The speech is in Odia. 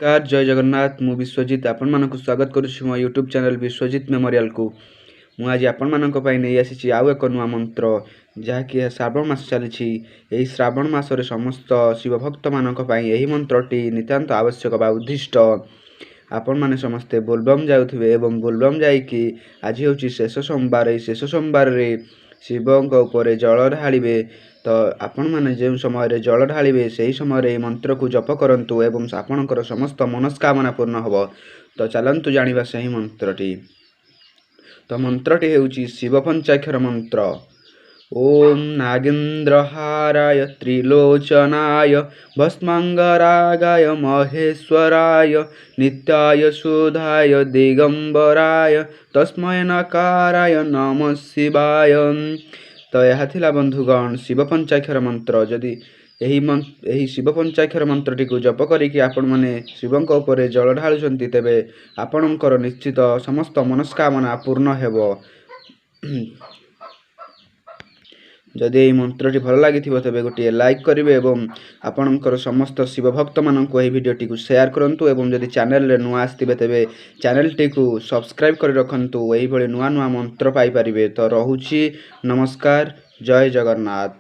ନମସ୍କାର, ଜୟ ଜଗନ୍ନାଥ। ମୁଁ ବିଶ୍ୱଜିତ ଆପଣମାନଙ୍କୁ ସ୍ୱାଗତ କରୁଛି ମୋ ୟୁଟ୍ୟୁବ୍ ଚ୍ୟାନେଲ୍ ବିଶ୍ୱଜିତ ମେମୋରିଆଲକୁ। ମୁଁ ଆଜି ଆପଣମାନଙ୍କ ପାଇଁ ନେଇ ଆସିଛି ଆଉ ଏକ ନୂଆ ମନ୍ତ୍ର, ଯାହାକି ଶ୍ରାବଣ ମାସ ଚାଲିଛି। ଏହି ଶ୍ରାବଣ ମାସରେ ସମସ୍ତ ଶିବଭକ୍ତମାନଙ୍କ ପାଇଁ ଏହି ମନ୍ତ୍ରଟି ନିତାନ୍ତ ଆବଶ୍ୟକ ବା ଉଦ୍ଦିଷ୍ଟ। ଆପଣମାନେ ସମସ୍ତେ ବୋଲବମ୍ ଯାଉଥିବେ ଏବଂ ବୋଲବମ୍ ଯାଇକି ଆଜି ହେଉଛି ଶେଷ ସୋମବାର। ଏହି ଶେଷ ସୋମବାରରେ ଶିବଙ୍କ ଉପରେ ଜଳ ଢାଳିବେ। ତ ଆପଣମାନେ ଯେଉଁ ସମୟରେ ଜଳ ଢାଳିବେ, ସେହି ସମୟରେ ଏହି ମନ୍ତ୍ରକୁ ଜପ କରନ୍ତୁ ଏବଂ ଆପଣଙ୍କର ସମସ୍ତ ମନସ୍କାମନା ପୂର୍ଣ୍ଣ ହେବ। ତ ଚାଲନ୍ତୁ ଜାଣିବା ସେହି ମନ୍ତ୍ରଟି। ତ ମନ୍ତ୍ରଟି ହେଉଛି ଶିବ ପଞ୍ଚାକ୍ଷର ମନ୍ତ୍ର। ଓମ୍ ନାଗେନ୍ଦ୍ରହାରାୟ ତ୍ରିଲୋଚନାୟ ଭସ୍ମାଙ୍ଗରାଗାୟ ମହେଶ୍ୱରାୟ ନିତ୍ୟାୟ ସୁଧାୟ ଦିଗମ୍ବରାୟ ତସ୍ମୟ ନକାରାୟ ନମ ଶିବାୟ। ତ ଏହା ଥିଲା ବନ୍ଧୁଗଣ ଶିବ ପଞ୍ଚାକ୍ଷର ମନ୍ତ୍ର। ଯଦି ଏହି ଶିବ ପଞ୍ଚାକ୍ଷର ମନ୍ତ୍ରଟିକୁ ଜପ କରିକି ଆପଣମାନେ ଶିବଙ୍କ ଉପରେ ଜଳ ଢାଳୁଛନ୍ତି, ତେବେ ଆପଣଙ୍କର ନିଶ୍ଚିତ ସମସ୍ତ ମନସ୍କାମନା ପୂର୍ଣ୍ଣ ହେବ। ଯଦି ଏହି ମନ୍ତ୍ରଟି ଭଲ ଲାଗିଥିବ, ତେବେ ଗୋଟିଏ ଲାଇକ୍ କରିବେ ଏବଂ ଆପଣଙ୍କର ସମସ୍ତ ଶିବ ଭକ୍ତମାନଙ୍କୁ ଏହି ଭିଡ଼ିଓଟିକୁ ସେୟାର କରନ୍ତୁ। ଏବଂ ଯଦି ଚ୍ୟାନେଲରେ ନୂଆ ଆସିଥିବେ, ତେବେ ଚ୍ୟାନେଲଟିକୁ ସବସ୍କ୍ରାଇବ୍ କରି ରଖନ୍ତୁ, ଏହିଭଳି ନୂଆ ନୂଆ ମନ୍ତ୍ର ପାଇପାରିବେ। ତ ରହୁଛି, ନମସ୍କାର, ଜୟ ଜଗନ୍ନାଥ।